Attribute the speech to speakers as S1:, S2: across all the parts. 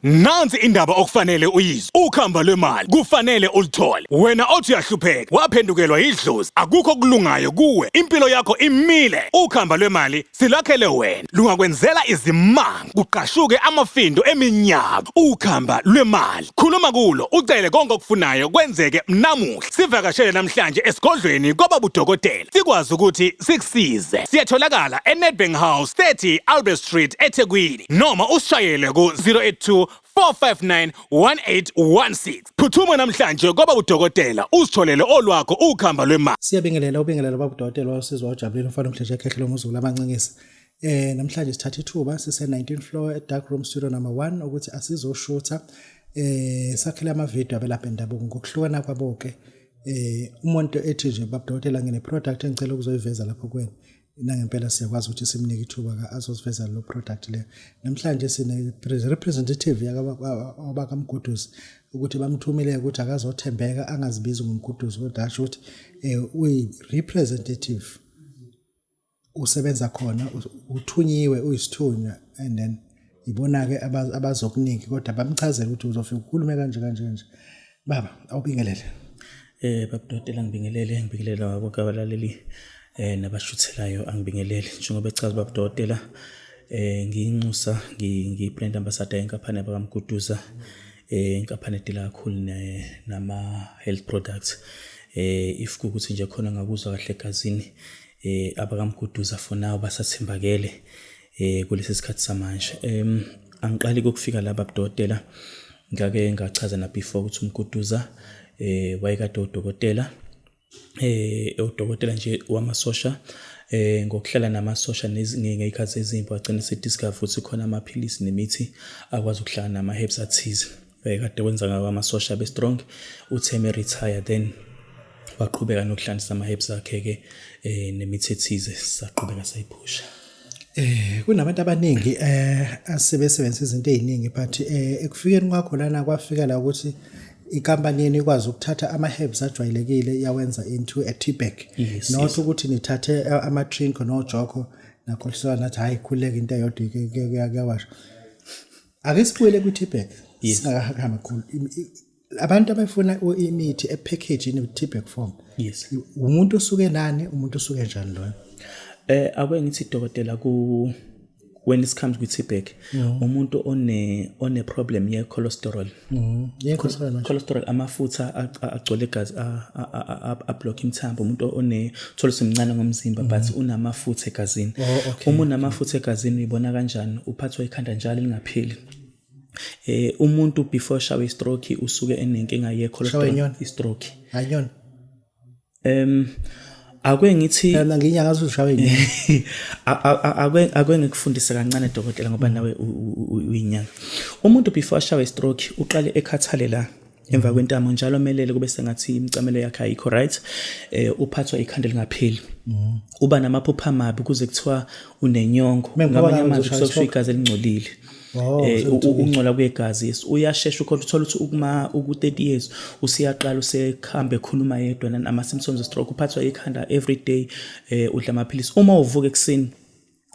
S1: Nansi indaba okufanele uyizwe. Ukhamba lwemali kufanele uluthole. Wena othi uyahlupheka, waphendukelwa yidlozi, akukho okulungayo kuwe, impilo yakho imile. Ukhamba lwemali silakhele wena, lungakwenzela izimanga, kuqashuke amafindo eminyaka. Ukhamba lwemali. Khuluma kulo, ucele konke okufunayo kwenzeke namuhla. Sivakashele namhlanje esigodlweni kwababudokotela. Sikwazi ukuthi sikusize. Siyatholakala eNedbank House 30 Albert Street eThekwini noma usishayele ku-082 459 1816. Phuthuma namhlanje kwaba udokotela uzitholele olwakho ukhamba lwemali.
S2: Siyabingelela ubingelela baba udokotela wasizwa ujabulile umfana omhleshe ekhehle lomuzukulu abancingisa. Namhlanje sithatha ithuba sise 19 floor e Dark Room Studio number 1 ukuthi asizoshutha sakhele ama video abelapha endabuko ngokuhlukana kwabo ke. Umuntu ethi nje baba udokotela ngine product engicela ukuzoyiveza lapho kuwena. Nangempela siyakwazi ukuthi simnike ithuba azosiveza lo product leyo. Namhlanje sine representative yakaMguduzi ukuthi bamthumile ukuthi akazothembeka angazibizi ngomguduzi kodwa asho ukuthi uyi representative usebenza khona, uthunyiwe, uyisithunywa, and then ibona-ke abazokuningi kodwa bamchazele ukuthi uzofika ukhulume kanje kanje kanje. Baba, awubingelele.
S3: Baba Dokotela, ngibingelele, ngibingelela bonke abalaleli nabashuthelayo, angibingelele. Njengoba echaza baba Dokotela, ngiyinxusa, ngiyi-brand ambassador yenkampani yabakaMguduza, inkampani edila kakhulu nama-health products. If kuwukuthi nje khona ngakuzwa kahle egazini, abakaMguduza for now basathembakele kulesi sikhathi samanje. Angiqali ukufika la baba Dokotela, ngake ngachaza na before ukuthi uMguduza wayekade udokotela, udokotela nje wamasosha, ngokuhlala namasosha ngey'khathi zezimpi wagcina esediscover ukuthi khona amaphilisi nemithi akwazi ukuhlala nama-herbs athize. Wayekade wenza ngawo amasosha abe strong. Uthe me-retire then waqhubeka nokuhlanganisa ama-herbs akhe-ke nemithi ethize, saqhubeka sayiphusha.
S2: Kunabantu abaningi asebesebenzisa izinto eziningi, but ekufikeni kwakho lana kwafika la ukuthi inkampani yenu ikwazi ukuthatha ama-herbs ajwayelekile yawenza into a tea bag.
S3: Yes.
S2: Not
S3: yes.
S2: ukuthi nithathe ama-trinco nojoko nakhohliswa nathi hayi khululeka into eyodwa kuyawasha. Ake sibuyele kwi-tea bag.
S3: Yes.
S2: Singakahambi kakhulu. Abantu abafuna imithi e-package in tea bag form.
S3: Yes.
S2: Umuntu osuke nani, umuntu osuke njani loyo?
S3: Ake ngithi dokotela, ku when it comes kwi tea bag, umuntu one problem ye cholesterol.
S2: Yekho manje.
S3: Cholesterol, amafutha agcwele igazi, ablock imithambo. Umuntu one thola semncane ngomzimba but unamafutha egazini.
S2: Oh, okay.
S3: Uma unamafutha egazini uyibona kanjani? Uphathwa ikhanda njalo lingapheli. Umuntu before shawe stroke usuke enenkinga ye
S2: Shawe
S3: cholesterol.
S2: inyoni?
S3: I-stroke.
S2: Hayi.
S3: Ake ngithi
S2: Phela nginyanga uzushawe inyoni.
S3: Ake ngikufundise kancane dokotela, ngoba nawe uyinyanga. Umuntu before ashawe stroke uqale ekhathale la emva kwentamo njalo, melele kube sengathi imicamelo yakhe ayikho right, uphathwa ikhanda lingapheli, uba namaphupha amabi kuze kuthiwa unenyongo.
S2: Mengibuka
S3: Ngamanye
S2: ngabe
S3: amazwi
S2: uzoshaya
S3: kusuke kusho
S2: i-stroke.
S3: igazi elingcolile.
S2: Oh,
S3: Ukungcola kwegazi, yes. Uyashesha ukhohlwa, uthola ukuthi ukuma uku-30 years usiyaqala usekhambe ekhuluma yedwa ama-symptoms stroke, uphathwa ikhanda every day, udla amaphilisi. Uma uvuka ekuseni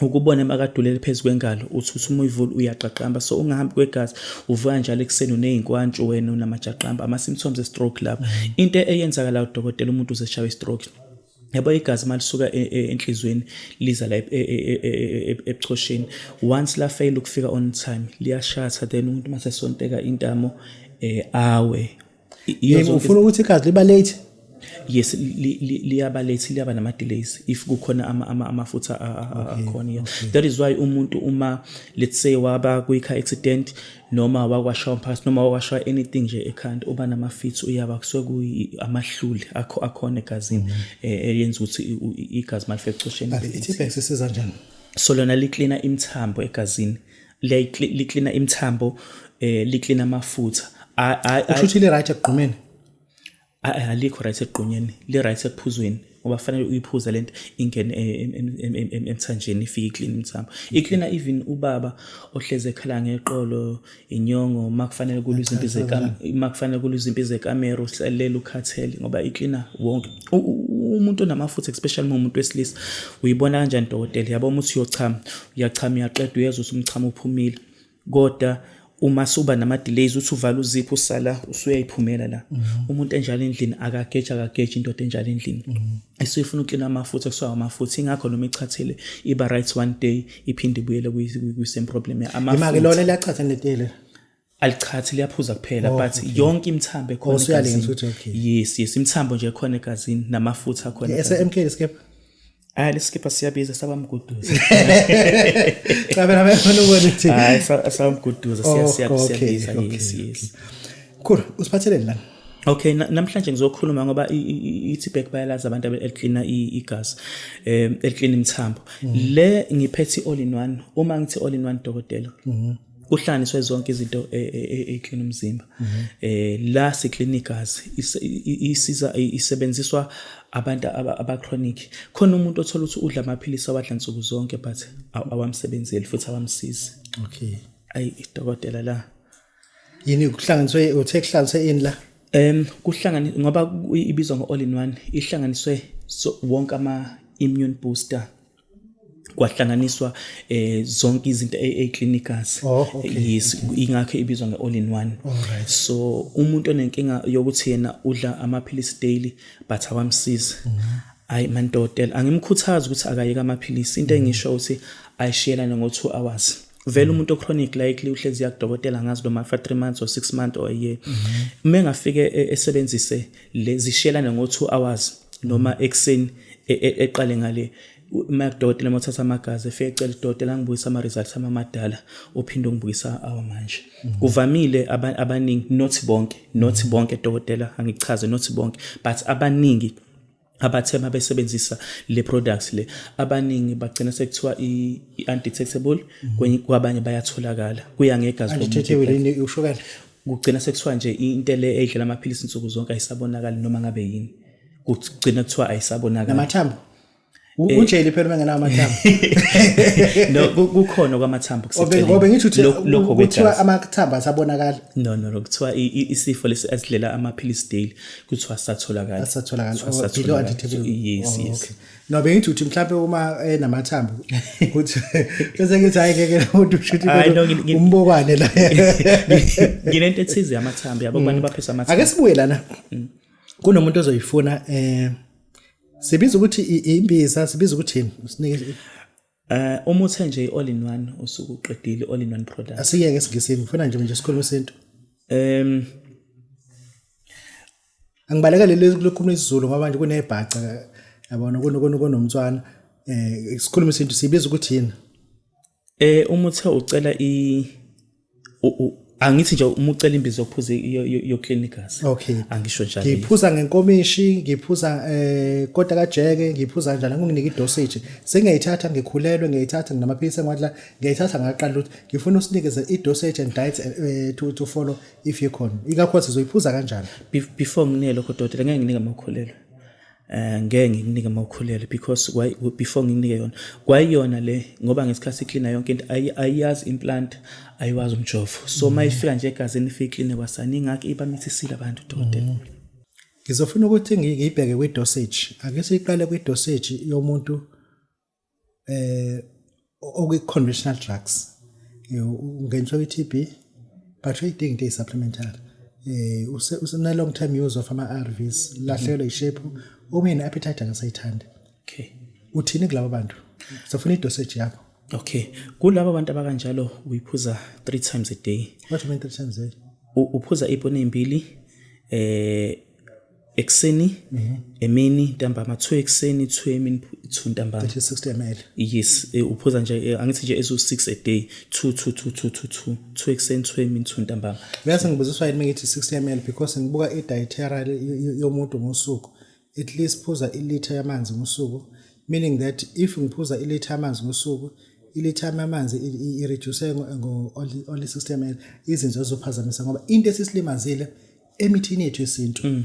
S3: ukubona emakadulele phezu kwengalo, uthi uma uyivula uyaqaqamba, so ungahambi kwegazi, uvuka njalo ekuseni uney'nkwantshu wena, unamajaqamba, ama-symptoms e-stroke lapho. Into eyenzakalayo dokotela, umuntu uzeshawa i-stroke, yabo, igazi malisuka enhliziyweni liza la ebuchosheni, once la fail ukufika on time liyashatha, then umuntu mase sonteka intamo, awe. Iyo
S2: Yebo,
S3: zonke.
S2: Ufuna ukuthi igazi liba late?
S3: Yes, liyaba late, liyaba nama delays if kukhona amafutha akhona, yeah. That is why umuntu uma, let's say, waba kwi car accident noma wakwashaya umphakathi noma wakwashaya anything nje ekhanda, uba nama fits, uyaba kusuke kuyi amahluli akho akhona egazini, eyenza ukuthi igazi malifike ebuchosheni
S2: But
S3: libe late.
S2: I-tea bag sisiza njani?
S3: So lona liklina imithambo egazini, liklina imithambo, liklina amafutha.
S2: Usho ukuthi li-right ekugqumeni?
S3: Alikho right ekugqunyeni, li right ekuphuzweni, ngoba fanele uyiphuze lento ingene emthanjeni, ifike iclean imithambo, iklina even ubaba ohleze ekhala ngeqolo, inyongo, makufanele kulwe izimpi zekam makufanele kulwe izimpi zekamero, uhlalela ukhathele, ngoba iklina wonke umuntu onamafutha, especially uma umuntu wesilisa. Uyibona kanjani dokotela? Yabo, uma uthi uyochama, uyachama, uyaqeda, uyezwa ukuthi umchamo uphumile, kodwa Uma suba nama delays, uthi uvala uzipho, usala usuyayiphumela la. Umuntu enjalo endlini akageji, akageji indoda enjalo endlini. Esifuna uklina amafutha, kusuka amafutha, ingakho noma ichathile iba right one day, iphinde ibuyele kwi same problem.
S2: Imake lona
S3: amafutha
S2: liyachatha netele.
S3: Alichathi, liyaphuza kuphela.
S2: Oh,
S3: but yonke imithambo
S2: Oh,
S3: ekhona
S2: usuyalinga
S3: egazini.
S2: ukuthi okay.
S3: Yes, imithambo nje ekhona egazini namafutha akhona
S2: Ese
S3: egazini.
S2: MK lesikepha.
S3: Hayi, lesikipha siyabiza, sabamguduza.
S2: Cha, phela befuna ukubona ukuthi
S3: Hayi, sabamguduza.
S2: Oh,
S3: Siyabiza.
S2: okay,
S3: Yes.
S2: Khulu, usiphatheleni lana?
S3: Okay, namhlanje ngizokhuluma ngoba i-T-Back bayalazi abantu eliklina igazi, eliklina imithambo. Le ngiphethe all in one. Uma ngithi all in one, dokotela, kuhlanganiswe zonke izinto eklina umzimba. La siklina igazi, isiza isebenziswa abantu aba chronic. Khona umuntu othola ukuthi udla amaphilisi awadla nsuku zonke, but awamsebenzeli futhi awamsizi. Ayi, dokotela, la
S2: Yini kuhlanganiswe, uthe kuhlanganiswe ini la?
S3: Kuhlangani ngoba ibizwa ngo all in one, ihlanganiswe so, wonke ama immune booster, kwahlanganiswa zonke izinto eclinicals.
S2: Oh, okay,
S3: Yes, ingakho ibizwa nge all in one. So umuntu onenkinga yokuthi yena udla amaphilisi daily but awamsizi, hayi man dokotela, angimkhuthazi ukuthi akayeke amaphilisi. Into engisho ukuthi ayishiyelane ngo 2 hours. Vele umuntu ochronic likely uhlezi yakudokotela, ngazi noma for 3 months or 6 months or a year. Uma engafike esebenzise lezi shiyelane ngo 2 hours noma ekuseni eqale ngale, uma kudokotela, uma uthatha amagazi, efike ecela udokotela angibuyisa ama-results ami amadala, uphinde ungibuyisa awamanje. Kuvamile abaningi, not bonke, not bonke dokotela, angichaze, not bonke, but abaningi abathe besebenzisa le products le, abaningi bagcina sekuthiwa i-undetectable, kwabanye bayatholakala, kuya ngegazi lomuntu.
S2: Undetectable yini, ushukela?
S3: Kugcina sekuthiwa nje into le edlela amaphilisi insuku zonke ayisabonakali, noma ngabe yini, kugcina kuthiwa ayisabonakali.
S2: Namathambo. Ujeli phela uma engenawo amathambo.
S3: No, kukhona kwamathambo.
S2: Ngoba ngithi uthi
S3: Lokho
S2: kuthiwa
S3: kwegazi.
S2: amathambo asabonakala.
S3: No, kuthiwa isifo lesi esidlela amaphilisi daily kuthiwa satholakala.
S2: Asatholakala.
S3: Kuthiwa
S2: Oh, below
S3: satholakala.
S2: undetectable.
S3: Yes.
S2: Oh,
S3: Yes.
S2: okay. No, bengithi uthi mhlawumbe uma enamathambo kuthi bese ngithi hayi, ngeke lo muntu, usho
S3: Hayi, no,
S2: ukuthi umbokwane la.
S3: Nginento ethize yamathambo, yabo, kubantu baphethwe amathambo.
S2: Ake sibuye lana. Kunomuntu ozoyifuna, sibiza ukuthi imbiza, sibiza ukuthi yini? Usinike.
S3: Uma uthe nje all in one, usuke uqedile, all in one product.
S2: Asiyeke esiNgisini, ngifuna nje sikhulume isintu. Angibalekele lezi lokhuluma isiZulu ngoba manje kunebhaca, yabona, kunomtswana. Sikhuluma isintu, sibiza ukuthi yini?
S3: Uma uthe ucela i angithi nje uma ucela imbiza yokuphuza yoclinicals. Angisho njalo.
S2: Ngiphuza ngenkomishi, ngiphuza kota kajeke, ngiphuza kanjani? Nginginike idosage. Sengiyayithatha ngikhulelwe, ngiyayithatha nginamaphilisi engiwadla, ngiyayithatha ngaqala ukuthi ngifuna usinikeze i-dosage and diet to follow if ikhona. Ikakhulu sizoyiphuza kanjani?
S3: Before nginike lokho, dokotela, ngeke nginike amawukhulelwe. Ngeke ngikunike amawukhulelwe because why, before nginike yona kwayiyona le, ngoba ngesikhathi iklina yonke into, ayiyazi implant, ayiwazi umjovo, so uma ifika nje egazini ifike ikline kwasani, ingakho ibamithisile abantu, dokotela.
S2: Ngizofuna ukuthi ngiyibheke kwi-dosage. Ake siyiqale kwi-dosage yomuntu okwi-conventional drugs. Ungeniswe kwi-TB but uyidinga into eyi-supplemental. Usene long term use of ama-ARVs, lahlekelwe ishape, omunye ne-appetite akasayithandi. Uthini kulabo bantu? Sifuna i-dosage yakho.
S3: Okay, kulabo bantu abakanjalo uyiphuza 3 times a day.
S2: What do you mean 3 times a day?
S3: Uphuza iponi ezimbili ekuseni, emini, ntambama, 2 ekuseni, 2 emini, 2 ntambama.
S2: That is 60 ml.
S3: Yes, uphuza nje, angithi nje ezu 6 a day, 2 2 2 2 2 2 2 ekuseni, 2 emini, 2 ntambama.
S2: Uyazi ngibuziswa yini ngithi 60 ml? Because ngibuka i-dietary yomuntu ngosuku, at least phuza ilitha yamanzi ngosuku, meaning that if ngiphuza ilitha yamanzi ngosuku, ilitha yamanzi i-reduce ngo only 60 ml, izinto zizophazamisa, ngoba into esisilimazile emithini yethu yesintu,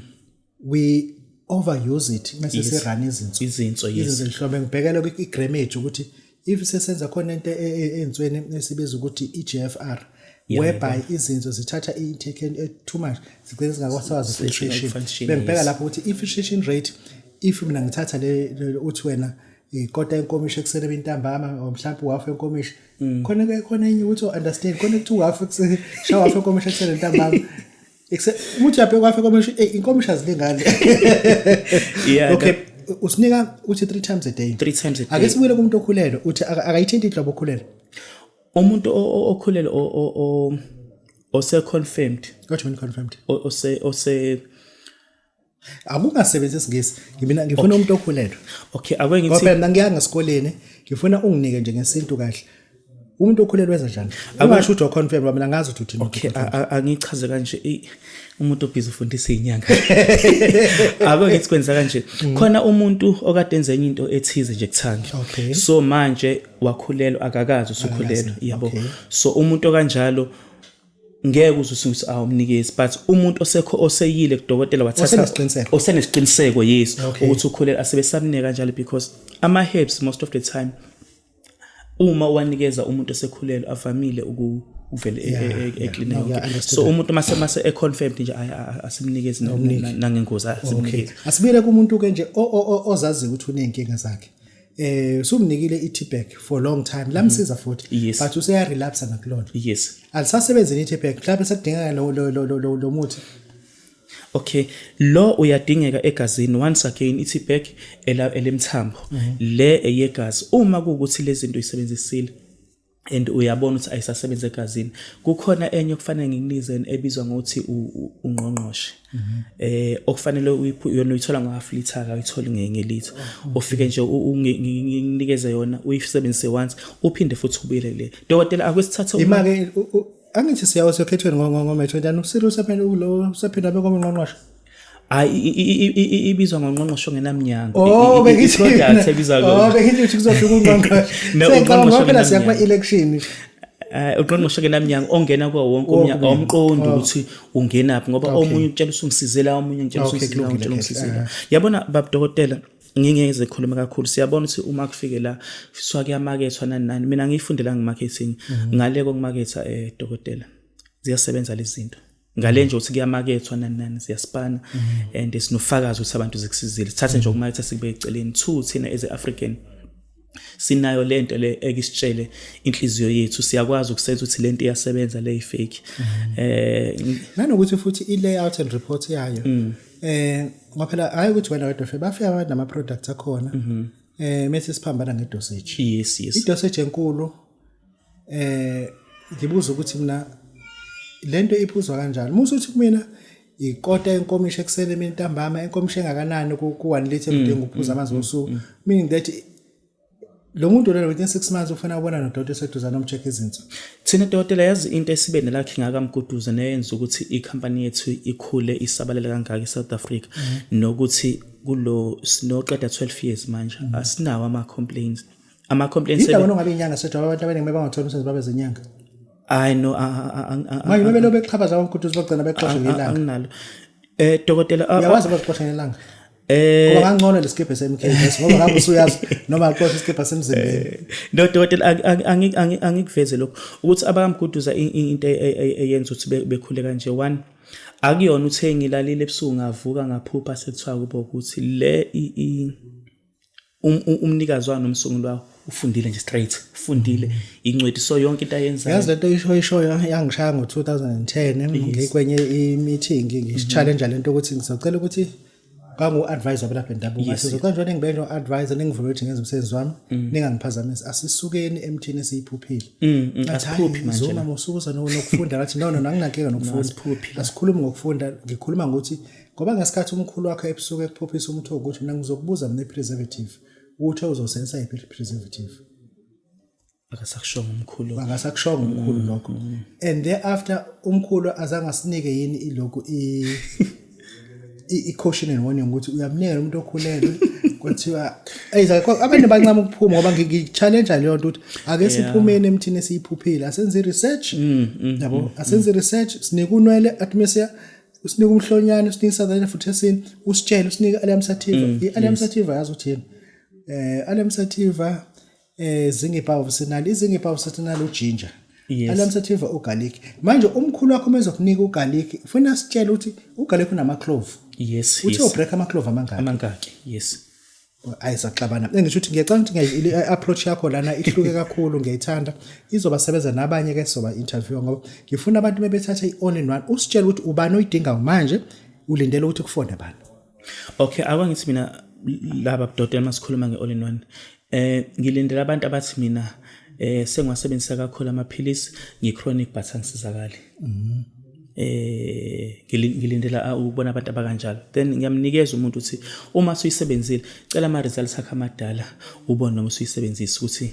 S2: we overuse it mase sirun izinso.
S3: Izinso, yes.
S2: Izinto zihlobe ngibhekele kwi-grammage ukuthi if sesenza khona into ensweni esibiza ukuthi i-GFR, whereby izinso zithatha i-intake too much, zigcine zingakwazi filtration.
S3: Function.
S2: Bengibheka
S3: Yes.
S2: lapho ukuthi i-filtration rate, if mina ngithatha le uthi wena Ikota yenkomishi ekuseni ebintambama or mhlawumbe uhafu yenkomishi. Khona ke khona enye ukuthi understand khona kuthi uhafu ekuseni shawa hafu yenkomishi ekuseni ntambama. Ekuse umuntu uyabheka uhafu yenkomishi eh inkomishi azilingani.
S3: Yeah,
S2: Okay, usinika uthi 3 times a day.
S3: 3 times a day.
S2: Ake sibuyele kumuntu okhulelwe uthi akayithinti inhlobo okhulelwe.
S3: Umuntu okhulelwe ose confirmed.
S2: What you mean confirmed?
S3: Ose
S2: Akungasebenzi isingisi. Mina ngifuna umuntu okhulelwe.
S3: Okay, ake ngithi
S2: Ngoba phela mina ngiyanga esikoleni ngifuna unginike nje ngesintu kahle. Umuntu okhulelwe wenza njani? Ungasho ukuthi uconfirm ngoba mina ngazi ukuthi uthini.
S3: Okay, angichaze kanje umuntu obhizi ufundisa izinyanga. Ake ngithi kwenza kanje. Khona umuntu okade enze enye into ethize nje kuthangi.
S2: Okay.
S3: So manje wakhulelwa akakazi usukhulelwe yabo.
S2: Okay.
S3: So umuntu okanjalo ngeke uze usuthi awumnikezi but umuntu osekho oseyile kudokotela wathatha
S2: Osenesiqiniseko.
S3: osenesiqiniseko yes
S2: Okay.
S3: ukuthi ukhulelwe asebesamnika kanjalo because ama herbs most of the time uma uwanikeza umuntu osekhulelwe avamile ukuvele
S2: Yeah, yeah.
S3: eclinic
S2: No, yeah,
S3: yonke.
S2: understood
S3: So
S2: that.
S3: umuntu mase econfirmed nje asimnikezi nangengozi
S2: Okay.
S3: asimnikezi.
S2: Asibuyele kumuntu ke nje ozaziyo ukuthi uneyinkinga zakhe. Sumnikile i-T-back for long time lamsiza futhi
S3: Yes.
S2: but useya relapse nakulona.
S3: Yes.
S2: Alisasebenzi i-T-back mhlawumbe sekudingeka lo muthi.
S3: Okay, lo uyadingeka egazini once again i-T-back elemthambo le eyegazi uma kuwukuthi lezi zinto uyisebenzisile and uyabona ukuthi ayisasebenzi egazini kukhona enye okufanele ngikunize ebizwa ngokuthi ungqongqoshe okufanele yona uyithola ngo-half liter awuyitholi ngelitha ufike nje nginikeze yona uyisebenzise once uphinde futhi ubuyele le dokotela akwesithathe
S2: Ima-ke angithi siyawo siyokhethweni ngo-May 20 usile usephendula ulo usephendula abe komngqongqoshe.
S3: Hayi ibizwa ngongqongqoshe ongenamnyango.
S2: Oh bengithi
S3: I-product ebizwa
S2: Oh bengithi ukuthi kuzofika ungqongqoshe.
S3: No,
S2: Sengicabanga
S3: ungqongqoshe
S2: ngoba phela siya
S3: ongenamnyango.
S2: kuma-election.
S3: Ungqongqoshe ongenamnyango ongena kuwo wonke
S2: Wonke
S3: umnyango
S2: umnyango.
S3: awumqondi ukuthi ungenaphi ngoba
S2: Okay.
S3: omunye utshela usungisizela omunye ngitshela
S2: Okay,
S3: usungisizela
S2: kulungile,
S3: utshela
S2: okay.
S3: ungisizela. Yabona baba dokotela ngingeze ngikhulume kakhulu siyabona ukuthi uma kufike la swa kuyamakethwa nani nani mina ngiyifundela ngimarketing ngale kokumaketha dokotela ziyasebenza lezi zinto ngale nje ukuthi kuyamakethwa nani nani ziyaspana and sinofakazi ukuthi abantu zikusizile sithathe nje ukumaketha sikube eceleni two thina as African sinayo lento le ekisitshele inhliziyo yethu siyakwazi ukusenza ukuthi lento iyasebenza le fake
S2: Nanokuthi futhi i-layout and report yayo. Ngoba phela hayi ukuthi wena wedwa fe bafika abantu nama products akhona. Mase siphambana ngedosage.
S3: Yes.
S2: Idosage enkulu ngibuza ukuthi mina lento iphuzwa kanjani? Musu uthi kumina ikota yenkomishi ekuseni emini ntambama inkomishi engakanani ku 1 liter udinga ukuphuza amanzi ngosuku meaning that lo muntu lona within 6 months ufuna ukubona nodokotela oseduzane omcheck izinso.
S3: Thina dokotela yazi into esibe nelakhe ngakamguduza neyenza ukuthi ikhampani yethu ikhule isabalele kangaka eSouth Africa nokuthi kulo sinoqeda 12 years manje asinawo ama complaints ama complaints
S2: Yindaba nongabe inyanga sedwa abantu abaningi bangathola umsebenzi babe zenyanga.
S3: I know
S2: Manje bebe bexhaphaza abamguduzi bagcina bexoshwe ngelanga.
S3: anginalo dokotela
S2: Uyawazi abaxoshwe ngelanga. Ngoba kangcono lesikebhe se-MK ngoba ngabe usuyazi noma axoshe isikebhe semzimbeni.
S3: No dokotela angikuveze lokho ukuthi abakamguduza into eyenza ukuthi bekhule kanje one akuyona uthe ngilalile ebusuku ngavuka ngaphupha sekuthiwa kubo ukuthi le umnikazi wayo nomsunguli wawo ufundile nje straight ufundile incwadi so yonke into ayenzayo.
S2: Yazi lento isho yangishaya ngo-2010 ngikwenye i-meeting ngichallenge lento ukuthi ngizocela ukuthi ngangu-advisor belapha endabuko
S3: Yes,
S2: sizocela nje ningibeke no-advisor ningivumele ukuthi ngenze umsebenzi wami ningangiphazamisi asisukeni emthini esiyiphuphile. Ngathi,
S3: asiphuphi
S2: "Hayi,
S3: manje
S2: Zuma
S3: la."
S2: musukuza nokufunda ngathi no no anginankinga nokufunda
S3: asiphuphi la.
S2: Asikhulumi ngokufunda ngikhuluma ngokuthi ngoba ngesikhathi umkhulu wakhe ebusuku ekuphuphisa umtho ukuthi mina ngizokubuza mina i-preservative uthe uzosebenzisa yiphi i-preservative.
S3: Akasakushongo umkhulu.
S2: Angasakushongo umkhulu lokho and thereafter umkhulu azange asinike yini ilokhu i-caution and warning ukuthi uyamnika umuntu okhulelwe kwathiwa abantu bancama ukuphuma ngoba ngi-challenge leyo nto ukuthi ake siphumeni emthini esiyiphuphile asenze i-research yabo asenze i-research sinike unwele atmosphere usinike umhlonyane usinike i-southern african usitshele usinike i-allium sativa i-allium sativa yazi uthini allium sativa zingipa officinale izingipa officinale uginger
S3: Yes.
S2: Allium sativa ugarlic manje umkhulu wakho mezokunika ugarlic ufuna sitshele ukuthi ugarlic unama clove
S3: Yes
S2: uthi
S3: yes
S2: ubreak ama clove amangaki
S3: amangaki yes.
S2: Ayisaxabana. Engisho ukuthi ngiyacabanga ukuthi i-approach yakho lana ihluke kakhulu, ngiyayithanda. Izobasebenza nabanye ke soba interview ngoba ngifuna abantu bebethatha i-all in one. Usitshele ukuthi ubani oyidingayo manje, ulindele ukuthi kufone bani.
S3: Okay, ake ngithi mina laba budodela masikhuluma nge-all in one. Ngilindele abantu abathi mina sengiwasebenzisa kakhulu amaphilisi, ngi-chronic but angisizakali. Ngilindela ukubona abantu abakanjalo, then ngiyamnikeza umuntu ukuthi uma usuyisebenzile cela ama results akho amadala ubone noma usuyisebenzisa ukuthi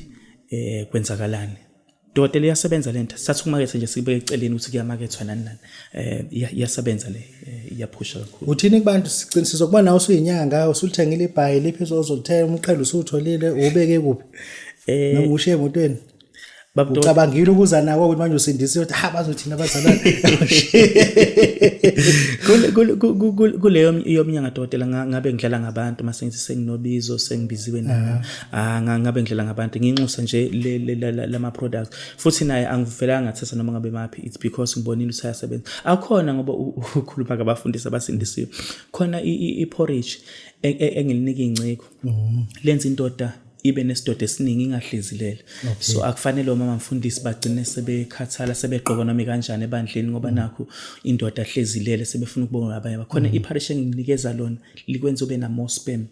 S3: kwenzakalani. Dokotela, iyasebenza lento, sathi ukumaketha nje sibeke eceleni ukuthi kuyamakethwa nani nani, iyasebenza le, iyaphusha kakhulu.
S2: Uthini kubantu? Sigcina sizokuba nawe usuyinyanga, usulithengile ibhayi liphi ozolithenga, umqhele usuwutholile, uwubeke kuphi? Noma ushiye emotweni?
S3: Baba.
S2: Ucabangile ukuza nawo ukuthi manje usindisiwe ukuthi ha bazothina abazalwane.
S3: Kuleyo yomnyanga dokotela, ngabe ngidlala ngabantu mase ngithi senginobizo, sengibiziwe nami. Ah, ngabe ngidlala ngabantu. Nginxusa nje lama products futhi naye angivelanga ngathatha noma ngabe maphi, it's because ngibonile ukuthi ayasebenza. Akhona ngoba ukhuluma ngabafundisi abasindisiwe, khona i-porridge engilinika iy'nceku, lenza indoda ibe nesidoda esiningi, ingahlezi lele. So akufanele omama mfundisi bagcine sebekhathala, sebegqoka noma kanjani ebandleni ngoba nakhu indoda hlezi lele, sebefuna ukubonga abanye. Bakhona i-porridge enginikeza lona likwenza ube na more sperm.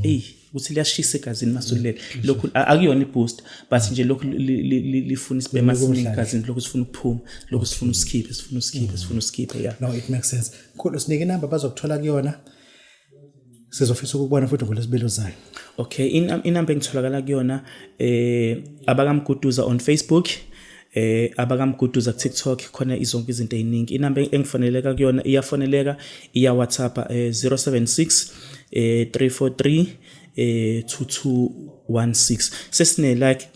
S3: Eyi, ukuthi liyashisa egazini masulele lokhu, akuyona i-boost but nje lokhu lifuna isperm esiningi egazini, lokhu sifuna ukuphuma, lokhu sifuna usikhiphe, sifuna usikhiphe, sifuna usikhiphe, yeah.
S2: No, it makes sense. Mkhulu, sinike inamba bazokuthola kuyona. Sizofisa ukubona futhi ngolwesibili ozayo.
S3: Okay, inamba engitholakala kuyona, abakamguduza on Facebook, abakamguduza ku TikTok, khona izonke izinto eziningi. Inamba engifoneleka kuyona, iyafoneleka, iya WhatsApp, 076 343 2216. Sesine like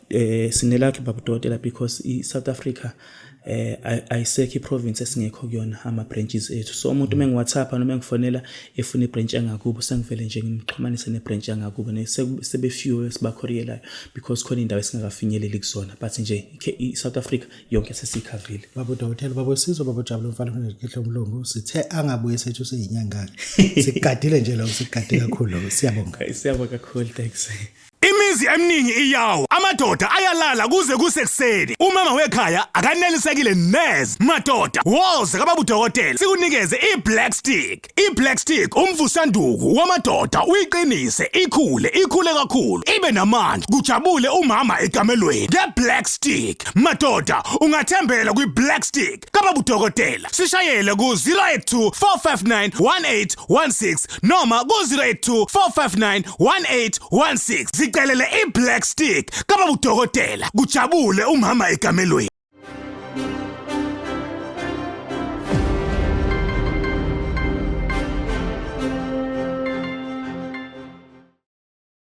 S3: sine like baba dokotela, because i South Africa ayisekho iprovince esingekho kuyona ama branches ethu. So umuntu uma ngiWhatsApp noma engifonela efuna ibranch engakubo, sengivele nje ngimxhumanise nebranch yangakubo, sebefiwe sibacourierelayo because khona indawo esingakafinyeleli kuzona, but nje i-South Africa yonke sesiyikhavile.
S2: Baba udokotela, baba uSizwe, baba uJabula umfana onekhehla umlungu, sithe angabuye sethu seyinyanga. Sikugadile nje lo, sikugade kakhulu lo. Siyabonga.
S3: Siyabonga kakhulu, thanks.
S1: Imizi eminingi iyawa, amadoda ayalala kuze kusekuseni. Umama wekhaya akanelisekile neze. Madoda, woza kababa udokotela sikunikeze i-Black Stick. I-Black Stick umvusanduku wamadoda, uyiqinise, ikhule, ikhule kakhulu, ibe namandla, kujabule umama ekamelweni. Nge-Black Stick, madoda, ungathembela kwi-Black Stick kababa udokotela. Sishayele ku-082 459 1816 noma ku-082 459 1816. Zicelele i-Black Stick kababa udokotela, kujabule umama ekamelweni.